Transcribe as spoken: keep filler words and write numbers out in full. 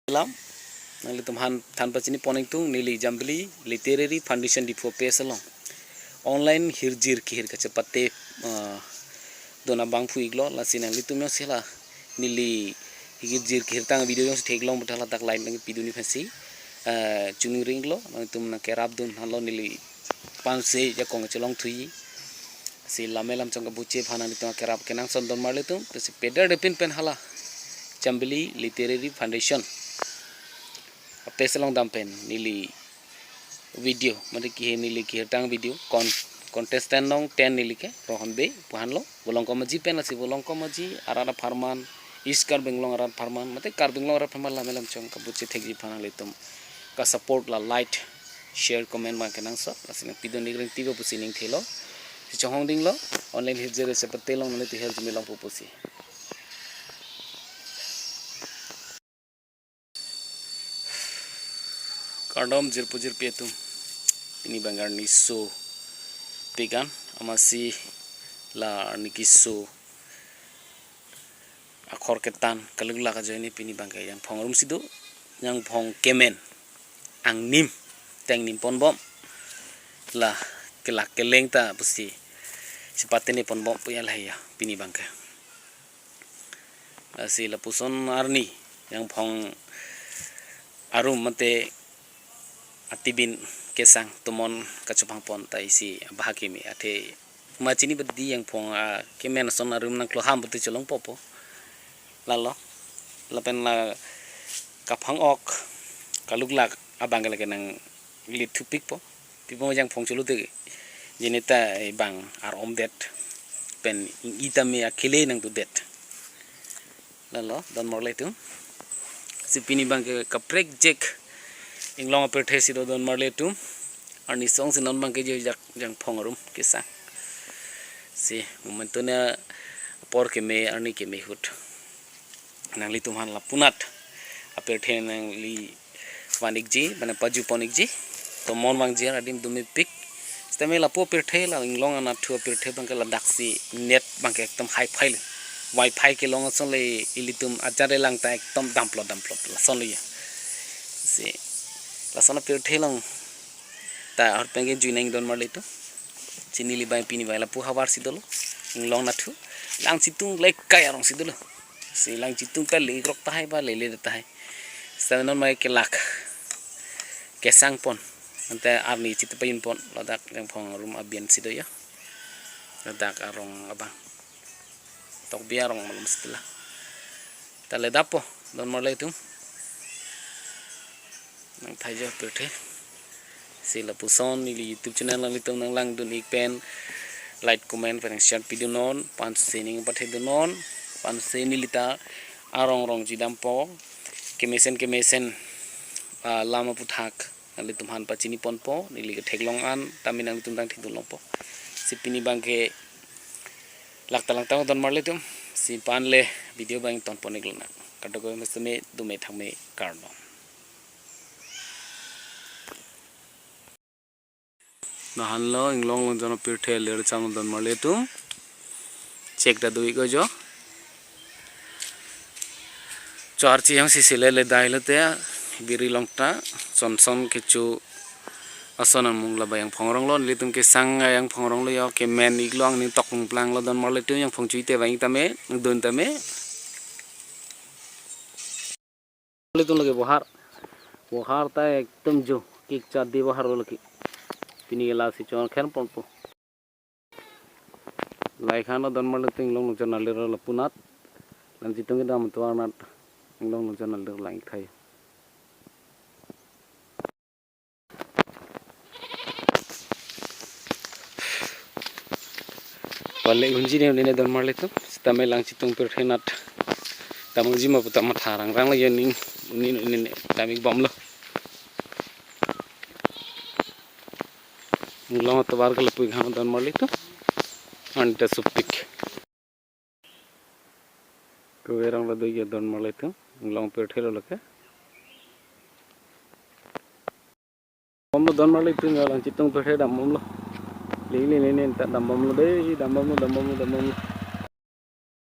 Lam, nanglitum han than pachini pon ingtung, neli Jambili Literary Foundation Diphu page along online hirjir kehir kachepate, ah, dona bangphu iklo, lasi nanglitum jongsi la neli hirjir kehirtang video jongsi theklong puta ladak like nangpidun-ik pensi, ah, choningri iklo, nanglitum nangkerapdun hanlo neli panse jakong chelongthuji. Si lame lam chong kabuche aphan nanglitum akerap kenangsot donmarlitum, si peder depin pen hala Jambili Literary Foundation a page along dam pen neli video, mate kehir neli kehirtang video, con-, contestant nong ten neli ke Rohon Bey pu hanlo, Volongkom Aji pen, lasi Volongkom Aji arat apharman, East Karbi Anglong arat apharman, mate Karbi Anglong arat apharman lame lam chong kabuche thekji aphan nanglitum ka support la like, share, comment abang kenangsot, lasi nangpidun-ik ring tibo pusi ning thelo. Si chonghong dinglo, online hirjir chepate along nanglitum hirjume longpo pusi. Kardom jirpo jirpi atum. Pini abang arni sopik an, amatsi la arni keso akhor ketan kaluklak ajoine pini abangke Jangphong arum si do, Jangphong kemen angnim, tengnim ponbom, la kelak keleng ta pusi chepatene ponbom pu ya lahai ya pini abangke. Lasi lapuson arni Jangphong arum mate atibin kesang tomon kachopang pon ta isi abahak kimi athe ma chini badi Jangphong akemen ason arum nangkloham puti cholongpo po. Lalo, lapen la kaphang-ok kaluklak abangke lake nanglit thupikpo. Pipo Jangphong cholote, jeneta abang ar-omdet pen ing-i tame akhele nangdodet. Lalo, donmarlitum. Si pini abangke kaprek jek inglong apirthe si do donmarlitum. Arni song si non abangke je jak Jangphong arum kesang. Si momentum na apor keme, arni keme ahut nanglitum aphan lapunat apirthe nangli van-ikji, mane paju pon-ikji. Tomon vangji adim dumepik. Sitame lapu apirthe la inglong anatthu apirthe abangke ladaksi net abangke ekdom hi-fi le. Wi-Fi kelong ason le ilitum ajar elang ta ekdom damplot damplot lason le ya. Si lason apirthe along ta ahut penke jui nang donmarlitum. Si neli abang pini abang lapu havar si dolo. Inglong anatthu. Langchitung lekai arong si dolo. Si Langchitung ta le-ikrok tahai ba lele tahai. Sitame non mai kelak kesang pon. Ante arni chit payun pon ladak Jangphong arum abian si do ya. Ladak arong abang. Tokbi arong malom sitila. Ta le dapo, donmarlitum. Nangthaijo pirthe. Si lapuson neli YouTube channel nanglitum nanglangdun-ik pen like, comment pen share pidunnon, panse ning pathedunnon, panse neli ta arong rong jidampo, kemesen kemesen, ah, lam aputhak nanglitum aphan pachini ponpo, neli ketheklong an tame nanglitum tang thedun longpo. Si pini abangke lak ta lang ta donmarlitum, si pan le video abang ton pon-ik lonang. Kadokave mesen me dume thangme kardom. Nahanlo inglong longjon apirthe lir cham donmarlitum. Chek ta do-ik ojo. Char chi yang si sile le dai lote biri long ta son son kecho ason amung laba Jangphong arong lo, nelitum kesang Jangphong arong lo yo, kemen iklong ning tok planglo donmarlitum, Jangphong chuite vang tame, dun tame. Litum lake bohar. Bohar ta ekdom jo. Kik chadi bohar lo lake. Pini lasi chon khen ponpo. Laikhan lo donmarlitum inglong longjon alir lapunat. Langchitung kedam tuar nat inglong longjon alir lang-ik thai. Pale unji ne unine donmarlitum, sitame Langchitung pirthe nat. Damji ma puta matha rangrang lagi ning unin unine damik bomlo. Inglong atovar ke lapu-ik han donmarlitum. Anta supik. Kuverang la doi ya donmarlitum, inglong pirthe lo lake. Bomlo donmarlitum ya Langchitung pirthe dam bomlo. Lili nene ta dam bomlo dei, dam bomlo, dam bomlo, dam bomlo.